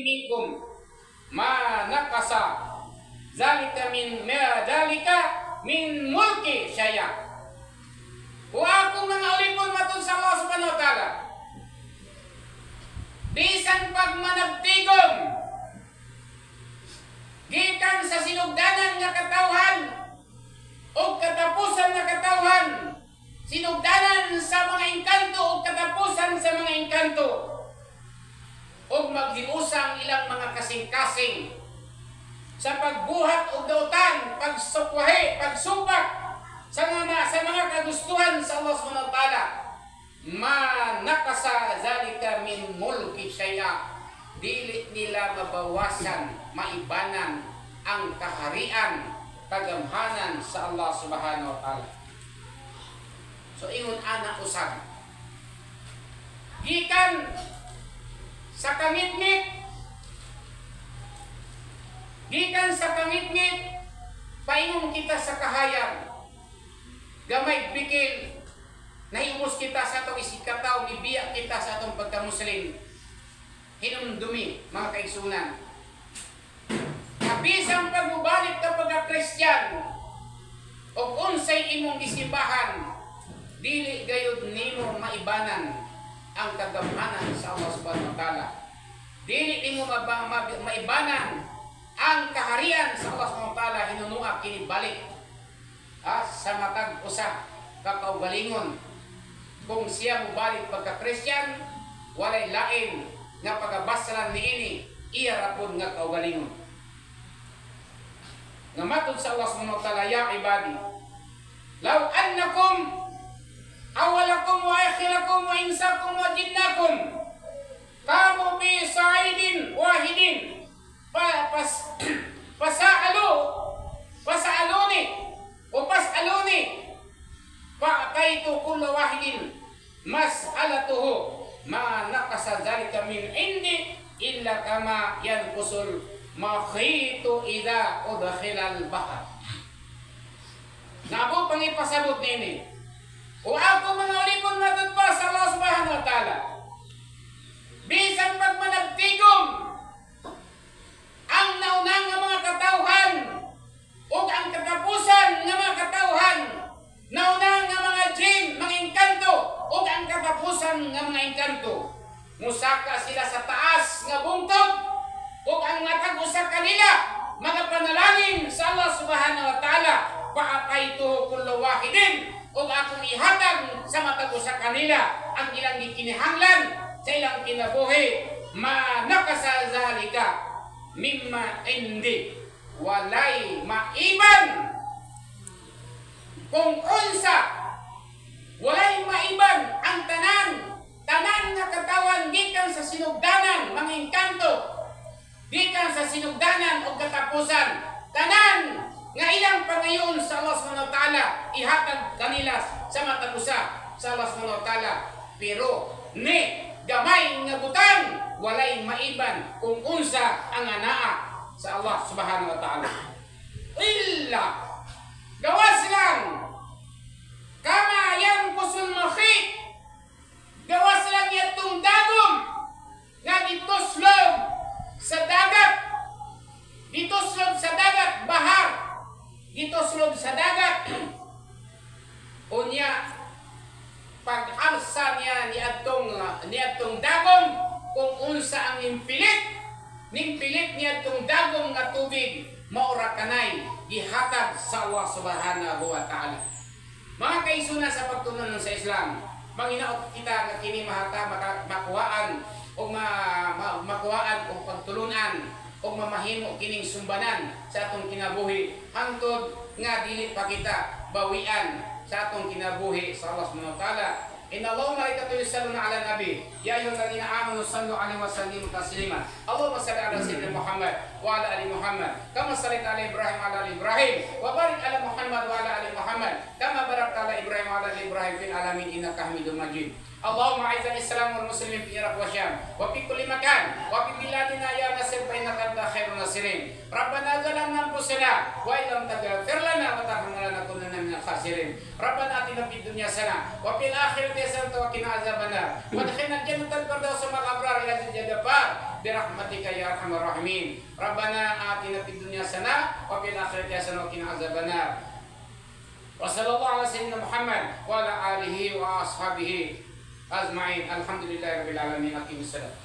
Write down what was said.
Minkum ma naqasa zalika min ma zalika min mulki syai'a. O akong mga ulipon, matod sa Allah subhanahu wa ta'ala, bisan pagmanagtigom gikan sa sinugdanan nga katawhan o katapusan nga katawhan, sinugdanan sa mga engkanto o katapusan sa mga engkanto, o maghiusang ilang mga kasing-kasing sa pagbuhat og dautan, pagsukwahi, pagsupak sa mga kagustuhan sa Allah subhanahu wa ta'ala, ma naqasa zalika min mulki syai'a, dili nila mabawasan, maibanan ang kaharian, kagamhanan sa Allah subhanahu wa ta'ala. So ingon ana usab, gikan sa kangitngit, gikan sa kangitngit paingon kita sa kahayag, gamay bikil, nahiumos kita sa atong isigkatawo, mibiya kita sa atong pagka-Muslim. Hinumdumi, mga kaigsunan, bisan pagbalik ka pagka-Christian o unsay imong gisimbahan, dili gayud nimo maibanan ang kagamhanan sa Allah subhanahu wa ta'ala. Dili nimo maibanan ang kaharian sa Allah subhanahu wa ta'ala. Hinunua kini balik sa matag usa ka kaugalingon. Kung siya mobalik pagka-Christian, walay lain nga pagabasalan niini, iya ra pud nga kaugalingon. Nga matod sa Allah subhanahu wa ta'ala, ya ibadi, law annakum awwalakum wa akhirakum wa insakum wa jinnakum qamu bi sa'idin wahidin pa, pas pasaalu pasaaluni o pasaluni fa'ataitu kulla wahidin mas'alatuhu ma naqasa zalika min indi illa kama yanqusul makhitu idza udkhila al-bahr. Nabo pangipasabot nini. O ako mga ulipon, matod pa sa Allah subhanahu wa ta'ala, bisan pagmanagtigom ang naunang nga mga katawhan o ang katapusan nga mga katawhan, naunang nga mga jin, mga engkanto, o ang katapusan nga mga engkanto, musaka sila sa taas nga bungtod o ang matag usa kanila mga panalangin sa Allah subhanahu wa ta'ala, paataytuhu kullu wahidin, o akong ihatag sa matag usa kanila ang ilang gikinahanglan sa ilang kinabuhi, ma naqasa zalika mimma indi, walay maiban kung unsa, walay maiban ang tanan tanan nga katawan gikan sa sinugdanan, mga engkanto, gikan sa sinugdanan o katapusan, tanan nga ilang pangayon sa Allah subhanahu wa ta'ala, ihatag kanila sa matag usa sa Allah subhanahu wa ta'ala, pero ni gamay nga butang walay maiban kung unsa ang anaa sa Allah subhanahu wa ta'ala, illa gawas lang kama yanqusul makhit, gawas lang yatong dagom nga gituslog sa dagat, gituslog sa dagat, bahar, gituslog sa dagat. Unya pag-alsa niya niadtong dagom, kung unsa ang impilit ning pilit niadtong dagom nga tubig, maura kanay gihatag sa Allah subhanahu wa ta'ala. Mga kaisuna sa pagtunon sa Islam, manginaot kita nga kini mahata makuhaan o makuhaan o pagtulunan o mamahimo kining sumbanan sa atong kinabuhi hangtod nga dili pa kita bawian sa atong kinabuhi sa Allah subhanahu wa ta'ala. Inna Allah wa malaikatahu yusalluna ala nabi ya ayyuhalladzina amanu sallu alaihi wa sallimu taslima. Allahumma salli ala sayyidina Muhammad wa ala ali Muhammad kama sallaita ala Ibrahim wa ala ali Ibrahim wa barik ala Muhammad wa ala ali Muhammad kama barakta ala Ibrahim wa ala ali Ibrahim fil alamin innaka Hamidum Majid. Allahumma a'izz al-Islam wal muslimin fi Iraq wa Syam wa fi kulli makan wa fi biladina ya nasir fa innaka anta khairun nasirin. Rabbana zalamna anfusana wa illam taghfir lana wa tarhamna lanakunanna minal khasirin. Rabbana atina fid dunya hasanah wa fil akhirati hasanah wa qina azabannar wa adkhilna al-jannata al-firdaus ma'al abrar ya aziz ya ghaffar. برحمتك يا ارحم الراحمين. ربنا آتنا في الدنيا حسنة وفي الآخرة حسنة وقنا عذاب النار. وصلى الله على سيدنا محمد وعلى آله وأصحابه أجمعين. الحمد لله رب العالمين. أقيم الصلاة.